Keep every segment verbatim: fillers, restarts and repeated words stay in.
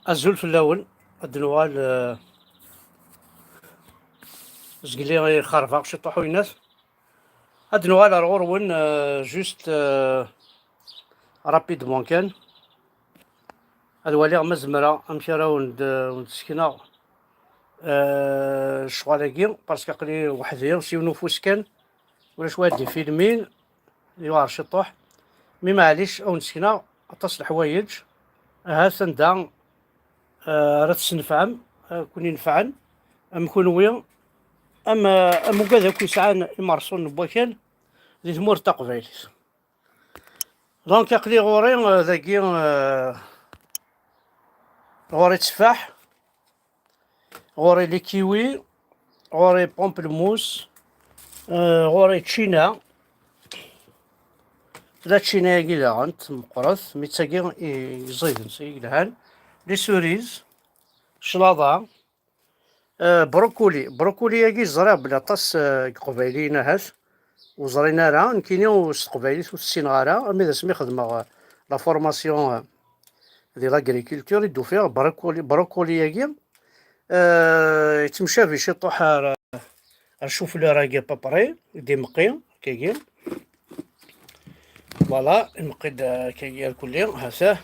Azul fell-awen. Ad nuɣal, eh, zgli i xerbeɣ ciṭuḥ uyennat. Ad nuɣal ar ɣur-wen, eh, juste, eh, rapidement kan. Ad waliɣ ma zemreɣ amek ara wen-d-, wen-d-sekneɣ, eh, ccɣel-agi, parce que aql-i weḥd-i s yiwen ufus kan, ulac wa d-ifilmin, yuɛer ciṭuḥ. Mi maɛlic, ad wen-d-sekneɣ aṭas n leḥwayeǧ, ahat anda, eh, ara tesnefɛem, ara ken-inefɛen, am kunwi, am, am ugad akk yesɛan imerṣulen n wakal di tmurt taqbaylit. Donc, aql-i ɣur-i, eh, dagi, eh, ɣur-i tteffaḥ, ɣur-i les kiwis, ɣur-i pamplemousse, eh, ɣur-i ččina. Tella ččina-agi daɣen, meqqret, mi d tagi i ẓiden, tagi yelhan. Les cerises, claḍa, eh, brocoli. Brocoli-agi ẓriɣ belli aṭas, eh, n Iqbayliyen ahat ur ẓrin ara. Nekkini s teqbaylit ur t-ssineɣ ara, armi d asmi xedmeɣ, eh, la formation, eh, di l'agriculture, i d-ufiɣ brocoli, brocoli-agi, eh, yettemcabi ciṭuḥ ar, ar chou-fleur-agi, à peu près, i d-imeqqi, akkagi. Voilà, imeqqi-d, eh, akkagi irkelli, ha-t-ah.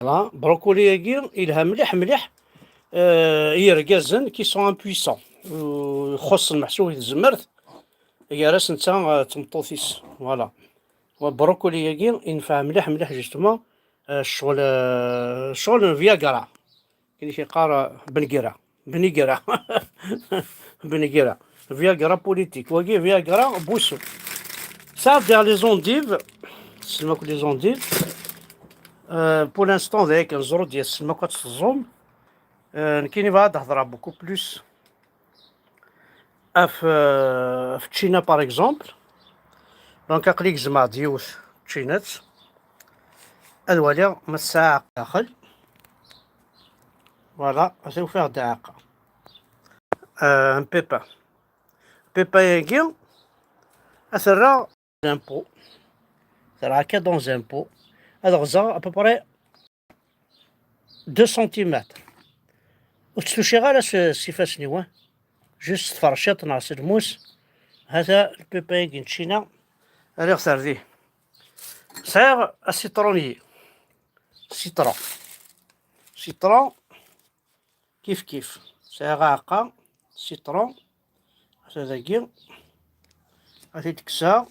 Voilà, brocoli-agi yelha mliḥ, mliḥ, eh, i yergazen qui sont impuissants. Eh, xuṣṣen meḥsub i tzemmert, gar-as netta, eh, d tmeṭṭut-is. Voilà. Wa brocoli-agi yenfeɛ mliḥ, mliḥ, justement, eh, ccɣel, eh, ccɣel n Viagra. Kien yeqqar, eh, Bengira. Bengira. Bengira. Viagra politique. Wagi Viagra busu. Ça, vers les endives. C'est moi que les endives. Euh, pour l'instant, avec un zéro dièse, c'est moi que tu zoomes. Euh, nekkini bɣiɣ ad hedreɣ beaucoup plus. Af, euh, af ččina, par exemple. Donc, aql-i gezmeɣ-d yiwet ččinat. Ad waliɣ ma tesɛa daxel. Voilà, ata ufiɣ-d aɛeqqa. Euh, un pépin. Pépin-agi, ad t-rreɣ dans un pot. Terra akka dans un pot. Ad ɣzeɣ à peu près deux centimètres. Ur tt-tuciɣ ara s, s ifassen-iw, hein. Juste s tferciḍt neɣ s lmus. Hata lpipa-agi n ččina, rriɣ-t ar dih. Sɛiɣ asiṭrun-yi. Citron. Citron. Kif kif. Sɛiɣ aɛeqqa, citron. Ata dagi. Ad t-id-kkseɣ.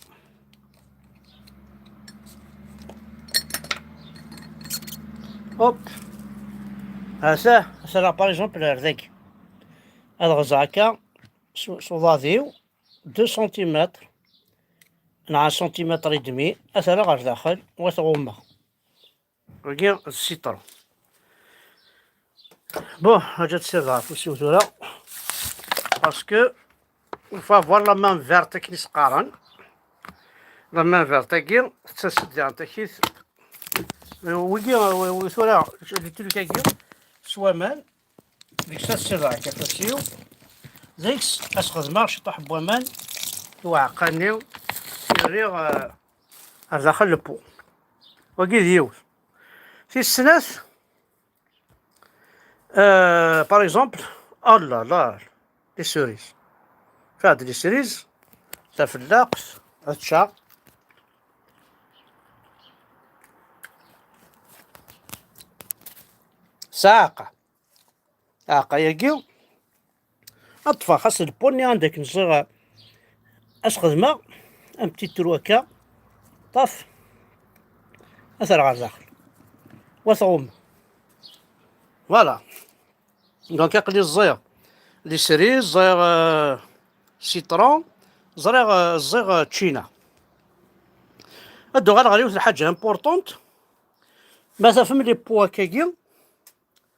Hop. Ata, ata, par exemple, ar dagi. Ad ɣzeɣ akka s, s uḍad-iw deux centimètres, neɣ un centimètre et demi, ad t-rreɣ ɣer daxel, u ad t-ɣummeɣ. Wagi d citron. Bon, ḥaǧa tsirda ɣef usiw tura. Parce que, il faut avoir la main verte, akken i s-qqaren. La main verte-agi, tettas-d diɣen takit. Wigi, wi, wi tura, les trucs-agi, s waman, deg-s ad ssirdeɣ akka tasiw, deg-s ad s-xedmeɣ ciṭuḥ n waman i uɛeqqa-nni, i rriɣ, eh, ar daxel le pot. Wagi d yiwet. Tis snat, euh, par exemple, oh là là, les cerises. Fad les cerises, tafellaqt, ad ččeɣ. Saɛqa. Aɛeqqa-agi, ad ṭṭfeɣ xas le pot-nni anda akken ẓẓiɣ, ad s-xedmeɣ un petit trou akka, ṭaf, ad t-rreɣ ɣer daxel, wa tɣum. Voilà. Donc, aql-i ẓẓiɣ les cerises, ẓẓiɣ, euh, citron, ẓriɣ, euh, ẓẓiɣ, euh, ččina. Ad d-uɣaleɣ ɣer yiwet n lḥaǧa importante. Ma tafem les pots akkagi,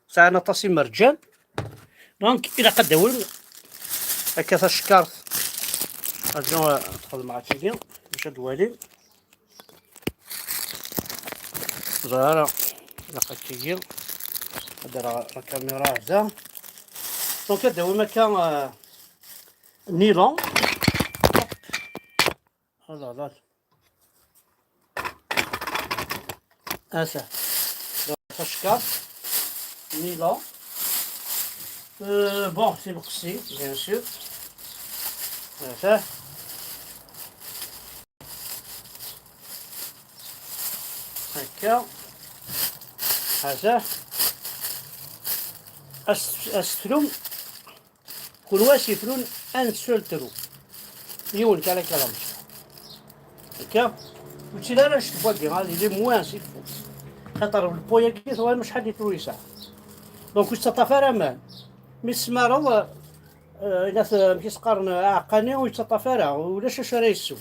sɛan aṭas imerǧan. Donc, ilaq ad d-awim akka tacekkart. Rǧu, euh, ad xedmeɣ akkagi, bac ad d-walim. Ẓer ara, ilaq akkagi. Ad d-rreɣ la caméra da. Donc, ad d-awim akka, euh, nylon. Hop. Voilà, voilà. Ata. Donc, tacekkart. Nila. Euh, bon, c'est le qsi, bien sûr. Ata. Akka. Ata. As-, asefru. Kunwi asefru un seul trou. Yiwen kan akka d amecṭuḥ. Akka. Ur ttili ara ccetwa-agi, ad yili moins il faut. Xaṭer le pot-agi tura acḥal litru yesɛa. Donc ur yettaṭṭaf ara aman. Mi tesmareḍ, eh, ila t-, amek i s-qqaren, aɛeqqani ur yettaṭṭaf ara, ulac acu ara yessew.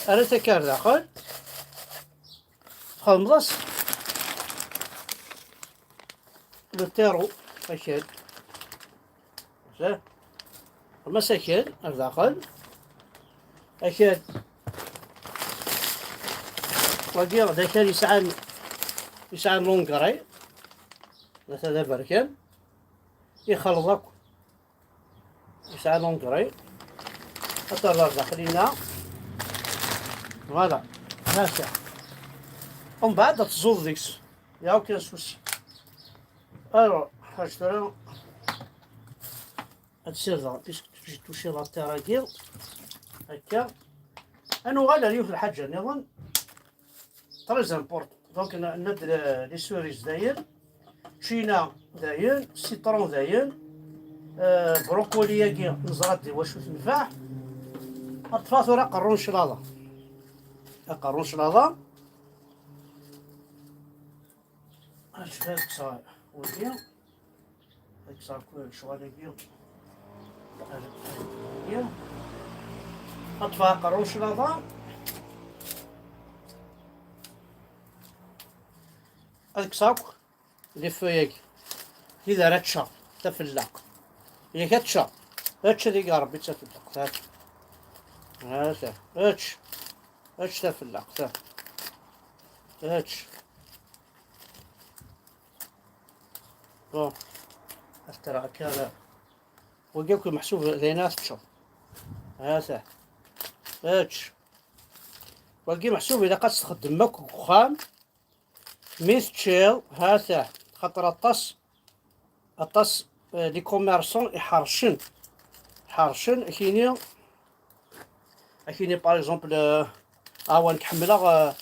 Err-it akka ar daxel. Txedmeḍ-as le terreau, akal. Zah. Xedmeḍ-as akal ar daxel. Akal. Wagi d akal yesɛan, yesɛan l'engrais. Ata d aberkan. Ixelleḍ akk. Yesɛa l'engrais. Ad terreḍ daxel-inna. Voilà. Hata. Umbeɛd ad teẓẓuḍ deg-s. Il y a aucun souci. Alors, ḥaǧ tura ad sirdeɣ, puisque j'ai touché la terre-agi. Akka. Ad nuɣal ar yiwet lḥaǧa nniḍen. Très important. Donc, n-, nna-d le-, les cerises dayen, ččina dayen, citron dayen, euh, brocoli-agi neẓra-d i wacu tenfeɛ. Ad ṭṭfeɣ tura aqerru n claḍa. Aqerru n claḍa. Ad kkseɣ wagi. Ad kkseɣ kul lecɣal-agi. Ad ṭṭfeɣ aqerru n claḍa. Ad kkseɣ akk les feuilles-agi. Tid ara ččeɣ, tafellaɣt. Yak ad ččeɣ. Ečč ad ig Ṛebbi d tafellaɣt. Hata. Hata. Ečč. Ečč tafellaɣt. Hata. Ečč. Bon. Ad t-rreɣ akka. Wagi akk meḥsub d ayen ara teččeḍ. Hata. Ečč. Wagi meḥsub ilaq ad t-txeddmem akk deg uxxam. Mi teččiḍ, hata, xaṭer aṭas, aṭas, eh, les commerçants iḥercen. Ḥercen, akini, akini, par exemple, eh, awan kḥemmleɣ, eh,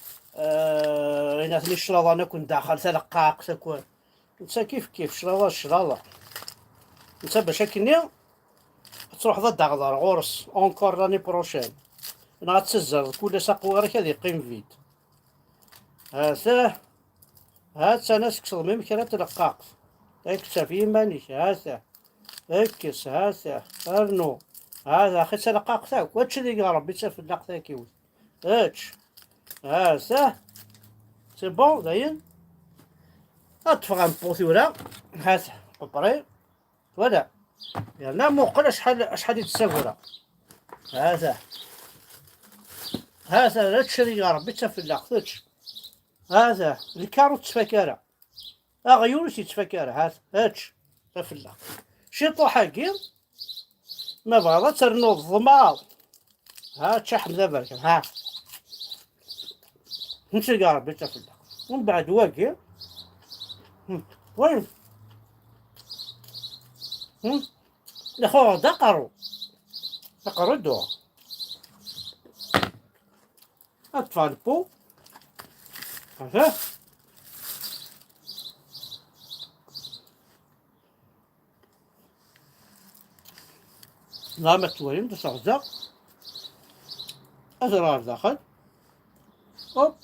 eh, ayen atni cclaḍa akk n daxel, taleqqaqt akk. Netta kif kif, cclaḍa d cclaḍa. Netta bac akkenni, ad truḥeḍ ad d-taɣeḍ ar ɣur-s, encore l'année prochaine. Neɣ ad tazzaleḍ kul ass aqwiṛ-ik ad yeqqim vide. Hata, hata, ad tekkseḍ même kra n tleqqaqt. Kkes ɣef yiman-ik, hata. Kkes, hata. Rnu. Hata, axi d taleqqaqt akk. Ečč ad ig Ṛebbi d tafellaɣt ad k-iwet. Ečč. Hata. C'est bon, dayen. Ad ṭṭfeɣ un pot tura. Hata, à peu près. Voilà. Yerna muqel acḥal, acḥal i d-ssagreɣ. Hata. Hata, ečč ad ig Ṛebbi d tafellaɣt, ečč. Hata, lkar ur tettfak ara. Aɣyul ur yettfak ara, hata, ečč. Tafellaɣt. Ciṭuḥ-agi, ma bɣiḍ ad ternuḍ ḍmeɛ. Ha, ččaḥ d aberkan, ha. Netta deg Ṛebbi d tafellaɣt. Umbeɛd wagi, hmm, wayen, hmm, ixuɣ-d aqerru. Aqerru d-uɣ. Ad ṭṭfeɣ lpu. Hata. Dɣa ma tettwalim, d aseɣza. Ad rreɣ ar daxel. Hop.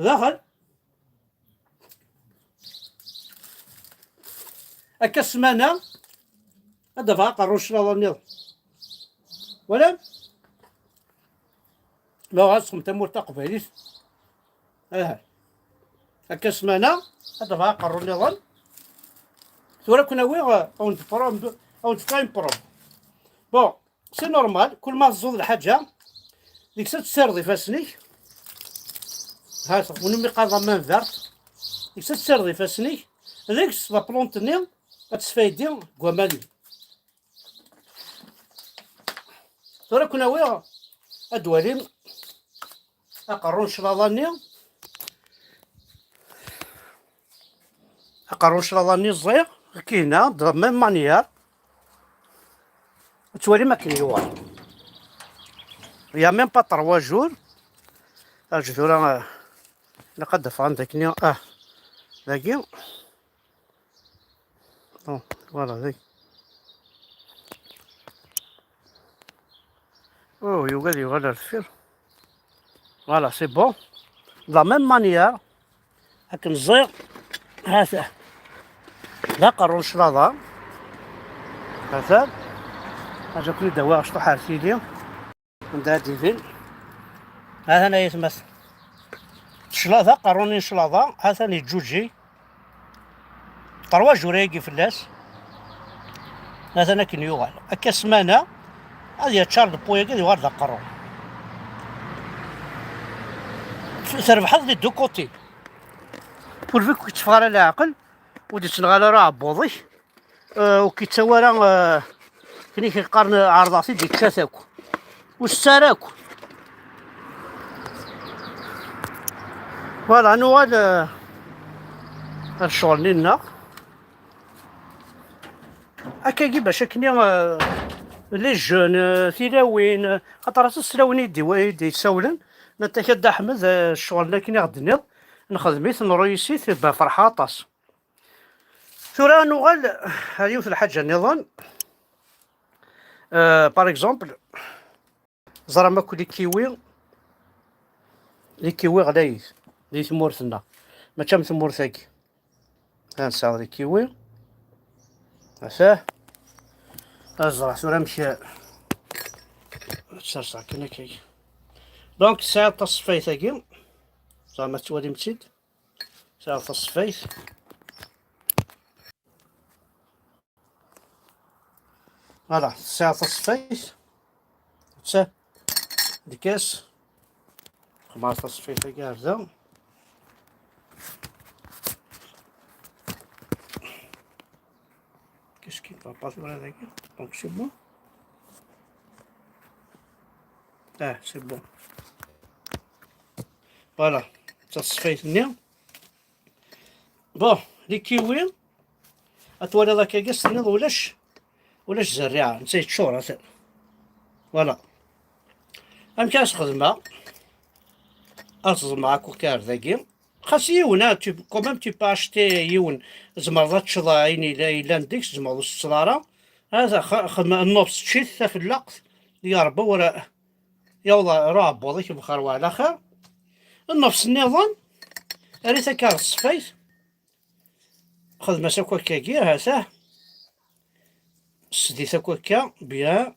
Daxel. Akka ssmana, ad d-afeɣ aqerru n cclaḍa nniḍen. Walam? Ma bɣa ad tesxem tamurt taqbaylit, aha. Akka ssmana, ad d-afeɣ aqerru nniḍen. Tura ad ken-awiɣ, eh, ad wen-d-prob-, ad wen-d-fkeɣ une probe. Bon, c'est normal, kul ma teẓẓuḍ lḥaǧa, deg-s ad tessirdeḍ ifassen-ik. Hata, win umi qqareɣ la main verte. Deg-s ad tessirdeḍ ifassen-ik, deg-s la plante-nni ad tesfaydi deg waman-nni. Tura ad ken-awiɣ, Ad twalim aqerru n cclaḍa-nni. Aqerru n cclaḍa-nni ẓẓiɣ, kihna, de la même manière. Ad twalim akken yuɣal. Il y a même pas trois jours. Aǧ tura, eh, ilaq ad d-afeɣ anda akken, ah, dagi. Bon, voilà, dagi. Oh, yugi ad yuɣal ar deffir. Voilà, c'est bon. De la même manière, akken ẓẓiɣ, ha-t-a. D aqerru n cclaḍa. Ha-t-a. Ad ken-id-awiɣ acṭuḥ ar tili. Anda ad d-ibin. Ha-t-an ay atmaten. Cclaḍa, aqerru-nni n cclaḍa, ha-t-an yeǧǧuǧi. Trois jours ayagi fell-as. Atan akken yuɣal. Akka ssmana, ad yeččar le pot-agi, ad yuɣal d aqerru. Trebḥeḍ les deux côtés. Pourvu ur k-yetteffeɣ ara leɛqel, ur d-yettneɣ ara aɛebbuḍ-ik, eh, ur k-yettawi ara, eh, akken i k-qqaren, ɛerḍeɣ-t-id, yečča-t akk. Ur tett ara akk. Voilà, nuɣal, eh, ar ccɣel-nni-nneɣ. Akkagi bac akkenni, eh, les jeunes, eh, tilawin, eh, xaṭer aṭas n tlawin i d-iwa-, i d-yessawlen, nnan-ak a Dda Ḥmed, eh, ccɣel-nni akken i ɣ-d-tenniḍ, nexdem-it, nṛuyis-it, ben, ferḥeɣ aṭas. Tura ad nuɣal ar yiwet n lḥaǧa nniḍen. Euh, par exemple, ẓram akk les kiwis, les kiwis ɣlayit di tmurt-nneɣ, mačči am tmurt-agi. Ha nesɛa les kiwis. Atah. Ad ẓreɣ tura amek ad serseɣ kan akka. Donc, tesɛiḍ taṣeffayt-agi. Zeɛma tettwalim-tt-id. Tesɛiḍ taṣeffayt. Voilà, tesɛiḍ taṣeffayt. Atta. Lkas. Xemɛeḍ taṣeffayt-agi ar da. Qu'est-ce qui ne va pas tura dagi? Donc, c'est bon. Ah, c'est bon. Voilà, d taṣeffayt-nni. Bon, les kiwis, ad twaliḍ akkagi, s-tenniḍ ulac, ulac zerriɛa, netta yeččur, atan. Voilà. Amek ara s-xedmeɣ? Ad ẓemɛeɣ akk kar dagi. Xas yiwen, ah, tu, quand même, tu peux acheter yiwen. Tzemreḍ ad teččeḍ ayen yella, yellan deg-s, tzemreḍ ur s-tetteḍ ara. Hada, xa-, xedm-, nnuḍ teččit, tafellaqt, ya Rebbi, ur yaweḍ ar uɛebbuḍ-ik bxir wa ɛla xir. Nnefs nniḍen, err-it akka ɣer tṣeffayt. Xdem-as akk akkagi, ha-t-ah. Sdit akk akka, bien.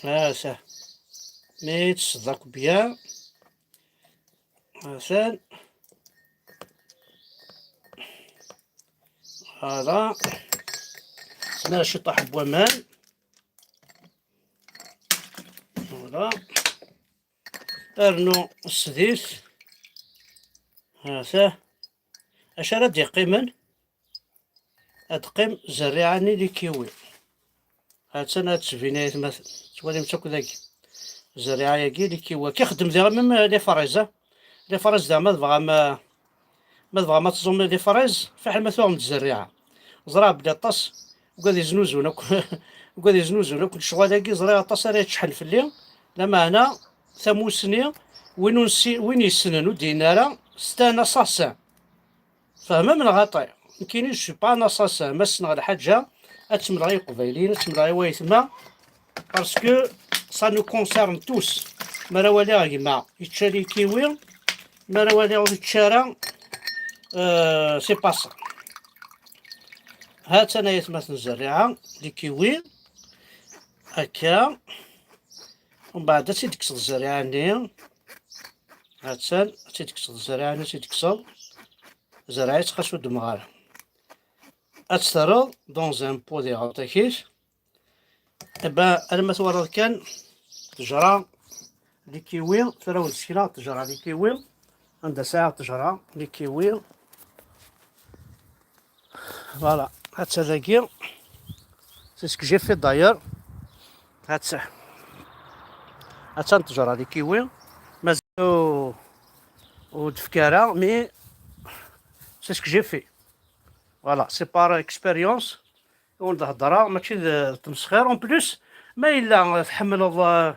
Ha-t-ah. Mi tṣeddeḍ akk bien. Ha-t-an. Voilà. Tma ciṭṭaḥ n waman. Voilà. Rnu sdid. Ha-t-ah. Acu ara d-yeqqimen? Ad teqqim zerriɛa-nni les kiwis. Ha-tt-an ad d-tbin ay atmaten. Tettwalim-tt akk dagi. Zerriɛa-agi les kiwis. Ad k-ixeddem diɣ même les fraises, ah. Les fraises diɣ ma tebɣam, ah, ma tebɣam ad teẓẓum les fraises, fiḥel ma tuɣem-d zerriɛa. Ẓriɣ belli aṭas ugad yeznuzun akk, ugad yeznuzun akk lecɣal-agi, ẓriɣ aṭas ara yeččḥen fell-i. Lameɛna, tamussni, win ur nessi-, win yessnen ur d-yenni ara, c'est un assassin. Tfehmem neɣ xaṭi? Nekkini, je suis pas un assassin. Ma ssneɣ lḥaǧa, ad tt-mleɣ i Yeqbayliyen, ad tt-mleɣ i wayetma, parce que ça nous concerne tous. Mi ara waliɣ gma yečča les kiwis, mi ara waliɣ ur yečči ara, euh, c'est pas ça. Ha-tt-an ay atmaten zerriɛa, les kiwis, akka. Umbeɛd ad tt-id-tekkseḍ zerriɛa-nni. Ha-tt-an, ad tt-id-tekkseḍ zerriɛa-nni, ad tt-id-tekkseḍ. Zerriɛa-tt xas ur ddmeɣ ara. Ad tt-terreḍ dans un pot diɣen takit. Eh ben, alamma twalaḍ kan ttejra les kiwis, tura wen-d-sekneɣ ttejra les kiwis, anda sɛiɣ ttejra les kiwis. Voilà, ha-tt-a dagi. C'est ce que j'ai fait d'ailleurs. Ha-tt-a. Attan ttejra di kiwi, mazal ur, ur d-tefki ara, mais c'est ce que j'ai fait. Voilà, c'est par expérience. Ur d-heddreɣ, mačči d, d tmesxir. En plus, ma yella tḥemmleḍ, euh,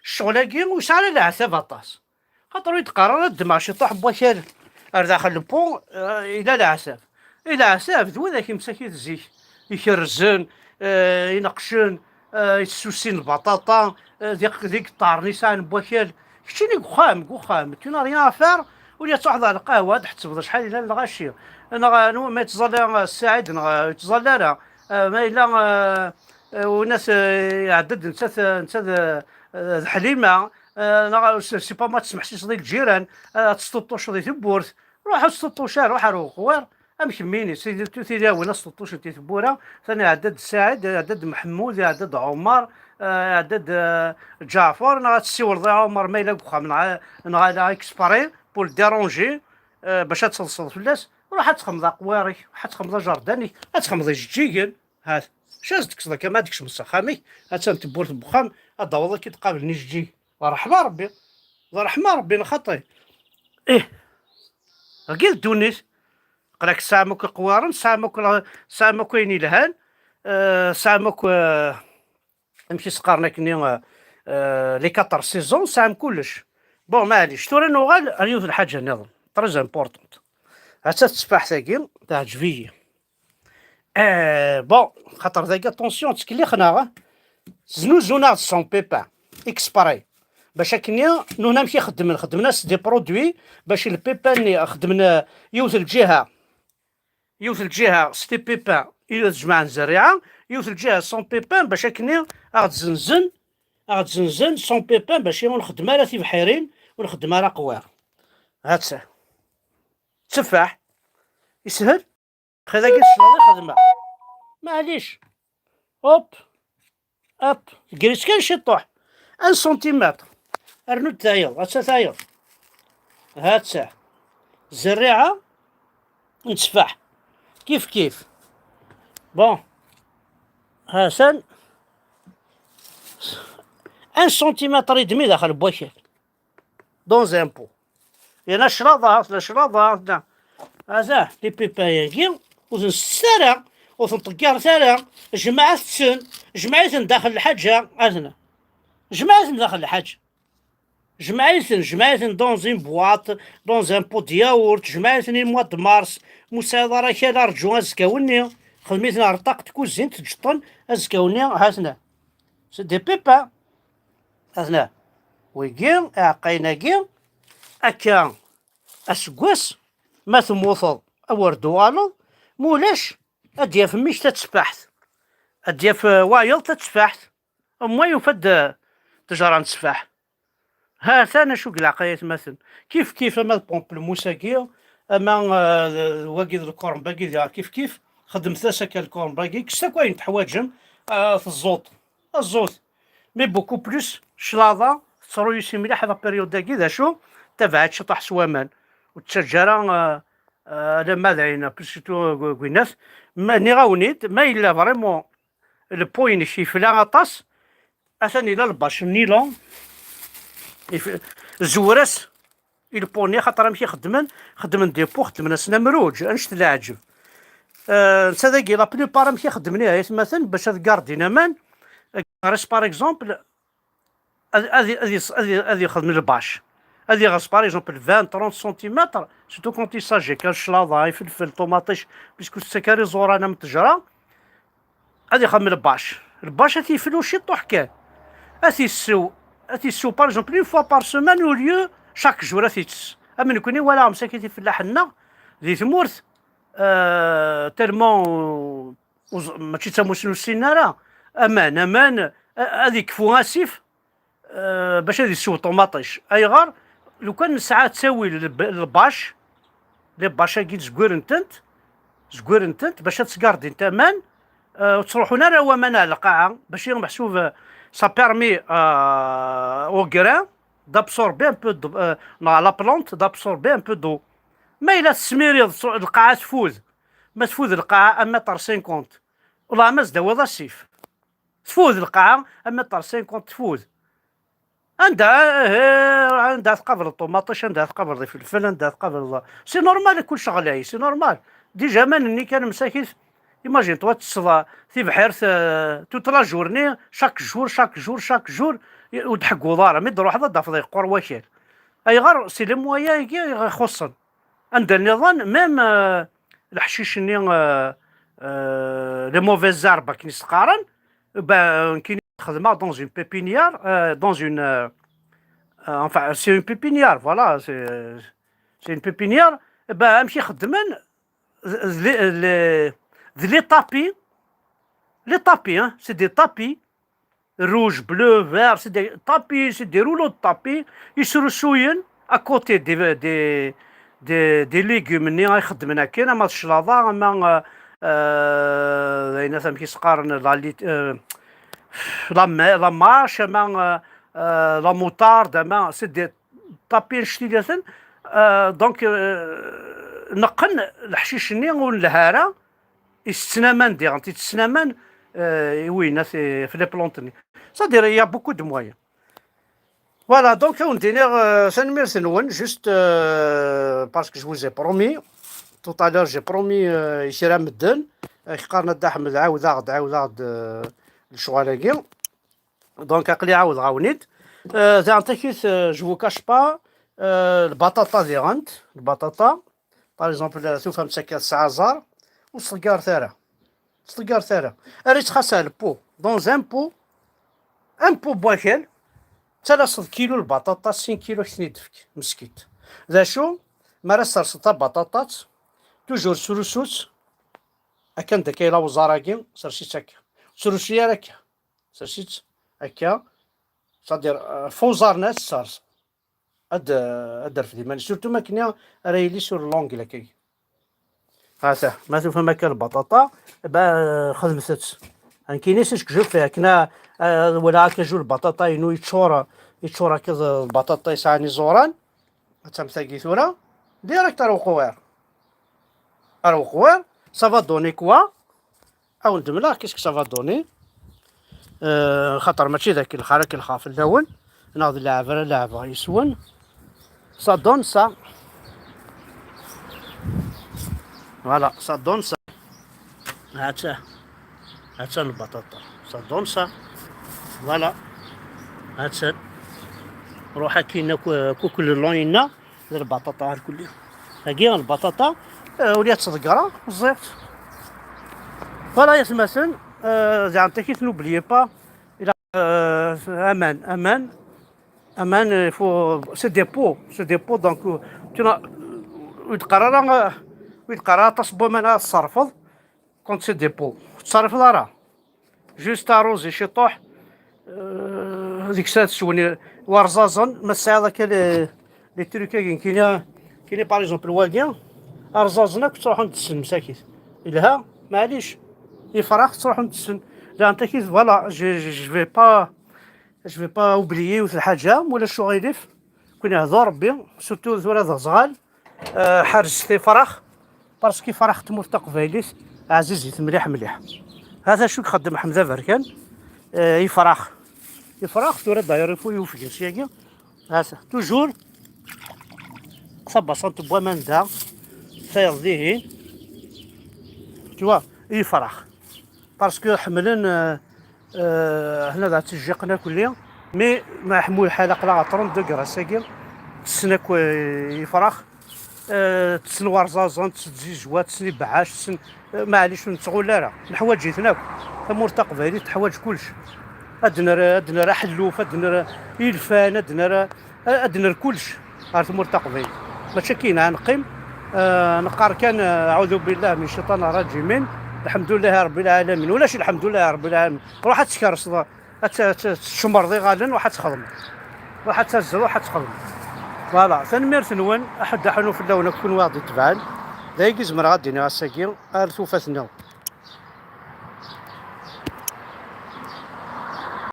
ccɣel-agi, ur yesɛi ara leɛtab aṭas. Xaṭer ur yi-d-qqar ara ddmeɣ ciṭuḥ n wakal ar daxel n pont, euh, yella leɛtab. I leɛtab d widak i msakit zik, ikerrzen, euh, ineqqcen, euh, yessussin lbaṭaṭa, euh, d iq-, d iqeṭṭaren i sɛan n wakal. Keččini deg uxxam, deg uxxam, tu n'as rien à faire, ula ad truḥeḍ ɣer lqahwa, ad tḥettbeḍ acḥal yellan lɣaci. Neɣ, neɣ ma yettẓalla, euh, Saɛid, neɣ, euh, yettẓalla ara. Euh, ma yella, euh, euh, winas, euh, iɛedda-d netta, netta d, euh, d Ḥlima, euh, neɣ, c'est pas moi, tesmeḥsiseḍ i lǧiran, euh, ad tesṭuṭuceḍ i tewwurt. Ruḥ ur sṭuṭuc ara, ruḥ ar uɣwir. Amek mmini, sidi, tu-, tili awin ad sṭuṭucent i tewwura, tani iɛedda-d Saɛid, iɛedda-d Mḥemmud, iɛedda-d Ɛumar, eh, iɛedda-d, eh, Ǧaɛfar, neɣ ad tessiwleḍ i Ɛumar ma yella deg uxxam, neɣ, neɣ ala exprès, pour le déranger, eh, bac ad teḍseḍ fell-as. Ruḥ ad txedmeḍ aqwir-ik, ruḥ ad txedmeḍ ajerdan-ik, ad txedmeḍ ijeǧǧigen. Hat, acu ad tekkseḍ akka ma ad tkecmeḍ s axxam-ik, attan tewwurt n wexxam, ad d-taweḍ ad k-id-qablen ijeǧǧigen. D ṛṛeḥma Ṛebbi, d ṛṛeḥma Ṛebbi, neɣ xaṭi? Ih, dagi d ddunit. Aql-ak tesɛam akk iqwaren, tesɛam akk, tesɛam akk ayen yelhan, eh, tesɛam akk, eh, amek i s-qqaren akkenni, eh, eh, les quatre saisons, tesɛam kullec. Bon, maɛlic, tura nuɣal ar yiwet n lḥaǧa nniḍen, très importante. Atta tetteffaḥt-agi, teɛǧeb-iyi. Eh, bon, xaṭer dagi, attention, ttkellixen-aɣ, znuzun-aɣ-d son pépin, exprès. Bac akkenni, nuhna amek i xeddmen, xeddmen-as des produits, bac le pépin-nni, xeddmen, eh, yiwet lǧiha, yiwet lǧiha s tes pépins i ad jemɛen zerriɛa, yiwet lǧiha son pépin, bac akkenni aɣ-d-zenzen, aɣ-d-zenzen son pépin, bac ur nxeddem ara tibḥirin, ur nxeddem ara aqwir. Ha-tt-a. Tteffaḥ. Yeshel. Xi dagi tecleḍ i xedmeɣ. Maɛlic. Hop. Hop. Gris kan ciṭuḥ. Un centimètre. Rnu-d tayeḍ. Atta tayeḍ. Ha-tt-a. Zerriɛa n tteffaḥ. Kif kif. Bon. Ha-t-an. Un centimètre et demi daxel n wakal. Dans un pot. Yerna claḍa, tella claḍa, tella. Hada, les pépins-agi, ur ten-ssettet ara, ur ten-ṭeggiret ara, jemɛet-ten, jemɛet-ten daxel lḥaǧa, atna. Jemɛet-ten daxel lḥaǧa. Jemɛet-ten, jemɛet-ten dans une boîte, dans un pot de yaourt, jemɛet-ten i mois de mars, ma ur tesɛiḍ ara akal, rǧu azekka-wenni, xdem-iten ar ṭṭaq n tkuzint, teǧǧeḍ-ten, azekka-wenni, hatna. C'est des pépins. Atna, wigi, iɛeqqayen-agi, akka aseggas, ma temmuteḍ, a wer d-tuɣaleḍ, ma ulac, ad d-yaf mmi-k tatteffaḥt. Ad d-yaf, eh, wayeḍ tatteffaḥt. Am wa yufa-d, eh, ttejra n tteffaḥ. Ha-t-an acu i ilaq ay atmaten. Kif kif ama d pamplemousse-agi, ama, eh, d, d wagi d lkurmb-agi diɣ kif kif, xedmet-as akka lkurmb-agi, kkset akk ayen teḥwaǧem, eh, teẓẓut. Aẓut. Mais beaucoup plus, claḍa, tettruy-is mliḥ la période-agi, d acu? Tabaɛet ciṭuḥ s waman. Ur tettaǧǧa ara, euh, euh, alamma d ayen, surtout, euh, gwinat. Ma, nniɣ-awen-id, ma yella vraiment le pot-inek yefla aṭas, atan yella lbac n nylon, yef-, zewwer-as i le pot-nni, xaṭer amek i xeddmen, xeddmen des pots, xeddmen-asen amruǧ, annect n leɛǧeb. Euh, netta dagi, la plupart amek i xeddmen ihi atmaten, bac ad gardin aman, euh, par exemple, ad, ad, ad, yes-, ad, ad yexdem lbac. Ad iɣes, par exemple, vingt, trente centimètres, surtout quand il s'agit kan claḍa, ifelfel, ṭumaṭic, puisque ur tettak ara iẓuran am ttejra, ad ixdem lbac. Lbac ad t-yeflu ciṭuḥ kan. Ad t-yessew, ad t-yessew, par exemple, une fois par semaine au lieu chaque jour ad t-yettess. Am nekni walaɣ msakit ifellaḥen-nneɣ di tmurt, euh, tellement, ur ẓ-, mačči d tamusni ur ssinen ara. Aman, aman, a-, ad yekfu asif, euh, bac ad yessew ṭumaṭic. Ayɣer? Lukan nesɛa ttawil lb-, lbac, les bâches-agi zgwiren-tent, zgwiren-tent bac ad sgardint aman, euh, ur ttruḥun ara waman ar lqaɛa, bac meḥsub, euh, ça permet, euh, au grain d'absorber un peu de, euh, neɣ à la plante d'absorber un peu d'eau. Ma yella tesmiriḍ s-, lqaɛa tfud, ma tfud lqaɛa un mètre cinquante, wellah ma s-d-tawiḍ asif. Tfud lqaɛa, un mètre cinquante tfud. Anda, eh, anda tqableḍ ṭumaṭic, anda tqableḍ ifelfel, anda tqableḍ, c'est normal, kullec ɣlay, c'est normal. Déjà, aman-nni kan msakit, imagine-toi, teṭṭseḍ tibḥirt, euh, toute la journée, chaque jour, chaque jour, chaque jour, ur d-tḥegguḍ ara, mi d-truḥeḍ ad d-tafeḍ yeqqur wakal. Ayɣer? C'est les moyens-agi i ixuṣṣen. Anda nniḍen, même, euh, leḥcic-nni, euh, euh, les mauvaises herbes, akken i s-qqaren, ben, nekkini xedmeɣ dans une pépinière, euh, dans une, euh, euh, enfin, c'est une pépinière, voilà, c'est, c'est une pépinière. Ben, amek i xeddmen, d, d, d les tapis, les tapis, hein, c'est des tapis, rouge, bleu, vert, c'est des tapis, c'est des rouleaux de tapis, yesrusuyen à côté des, des, des, des légumes-nni ay xeddmen akken, ama d cclaḍa, ama, euh, euh, d ayen amek i s-qqaren, la lit-, euh, la ma-, la mâche, ama, euh, euh, la moutarde, ama, c'est des tapis annect-ilaten, euh, donc, euh, neqqen leḥcic-nni ur nelha ara, itetten aman diɣen, itetten aman, euh, i winat, i, ɣef les plantes-nni. C'est-à-dire, il y a beaucoup de moyens. Voilà, donc, ad wen-d-iniɣ, euh, tanemmirt-nwen, juste, euh, parce que je vous ai promis, tout à l'heure, j'ai promis, euh, i kra medden, euh, qqaren a Dda Ḥmed, ɛawdeɣ-d, ɛawdeɣ-d, euh, lecɣal-agi. Donc, aql-i ɛawdeɣ-awen-id. Euh, daɣen takit, euh, je vous cache pas, euh, lbaṭaṭa diɣen, lbaṭaṭa, par exemple, euh, tufam-tt akka tesɛa aẓar, ur s-tḍeggaret ara. Ur s-tḍeggaret ara. Err-itt xas ɣer le pot. Dans un pot, un pot n wakal, ttalaseḍ kilu lbaṭaṭa, sin kilu ad k-ten-id-tefk, meskint. D acu? Mi ara tesserseḍ tabaṭaṭat, toujours srusu-tt, akken d akka yella uẓar-agi, sers-itt akka. Ur srusu ara akka. Sers-itt akka. C'est-à-dire, euh, f uẓar-nni ad tessers. Ad, ad d-terfed iman-is. Surtout ma akken ara yili sur l'angle akkagi. Hata, ma tufam akka lbaṭaṭa, ba, xedmet-tt. Nekkini c'est ce que je fais. Akken a, a, wala akka ju lbaṭaṭa-inu yeččur, yeččur akka d lbaṭaṭa yesɛan iẓuran. Ad tamt tagi tura, direct ar uqwiṛ. Ar uqwiṛ, ça va donner quoi? Ad wen-d-mleɣ qu'est-ce que ça va donner. Euh, xaṭer mačči d akken lxir ad k-lxeɣ fell-awen, neɣ d lɛeb ara leɛbeɣ yes-wen. Ça donne ça. Voilà, ça donne ça. Hatta, hatta lbaṭaṭa. Ça donne ça. Voilà. Hatta. Ruḥ akkin akk, akk le long-inna. D lbaṭaṭa ar kulli. Tagi lbaṭaṭa, euh, ur la ttḍeggreɣ, ẓẓiɣ-tt. Voilà, yatmaten, euh, daɣen takit, n'oubliez pas, il a, euh, aman, aman, aman, il faut, c'est des pots, c'est des pots, donc, euh, tu n'as, ur d-qqar ara, euh, ur d-qqar ara aṭas n waman ara tṣerrfeḍ, quand c'est des pots, ur tettṣerrifeḍ ara. Juste arroser ciṭuḥ, euh, deg-s ad swen warẓaẓen, ma tesɛiḍ akka les, les trucs-agi, nekkini, nekkini, par exemple, wagi, arẓaẓen akk ttruḥun tessen msakit. Yelha, maɛlic, ifrax ttruḥun tessen. Daɣen takit, voilà, je, je, je vais pas, je vais pas oublier yiwet lḥaǧa, ma ulac uɣilif. Kwi ihder Rebbi, surtout tura d aẓɣal, euh, ḥerzet ifrax, parce que ifrax n tmurt taqbaylit ɛzizit mliḥ mliḥ. Hata acu ixeddem Ḥmed Aberkan, euh, ifrax. Ifrax tura d'ailleurs il faut yufgen syagi. Hata, toujours, tabasant n waman da, tayeḍ dihin, tu vois, ifrax. Parce que ḥemmlen, euh, euh, hna d ttejjiqen akk-nni, mais ma ḥmu lḥal aql-aɣ trente degrés ass-agi, tessen akk, euh, ifrax, euh, tessen warẓaẓen, tessen tzizwa, tessen ibeɛɛac, tessen, euh, maɛlic ur nettɣul ara, neḥwaǧ-iten akk. Tamurt taqbaylit teḥwaǧ kullec. Ad d-nerr, ad d-nerr aḥelluf, ad d-nerr ilfan, ad d-nerr, ad d-nerr kullec ɣer tmurt taqbaylit. Mačči akken ad neqqim, euh, neqqar kan, euh, أعوذ بالله من الشيطان الرجيم، الحمد لله رب العالمين. Ulac الحمد لله رب العالمين. Ruḥ ad tkerseḍ, ad t-, ad t-, ad tcemmreḍ iɣallen, ruḥ ad txedmeḍ. Ruḥ ad tazzeḍ, ruḥ ad txedmeḍ. Voilà, tanemmirt-nwen, aḥuddu aḥunnu fell-awen akk kunwi aɣ-d-itebɛen. D ayagi zemreɣ ad d-iniɣ ass-agi, ar tufat-nniḍen.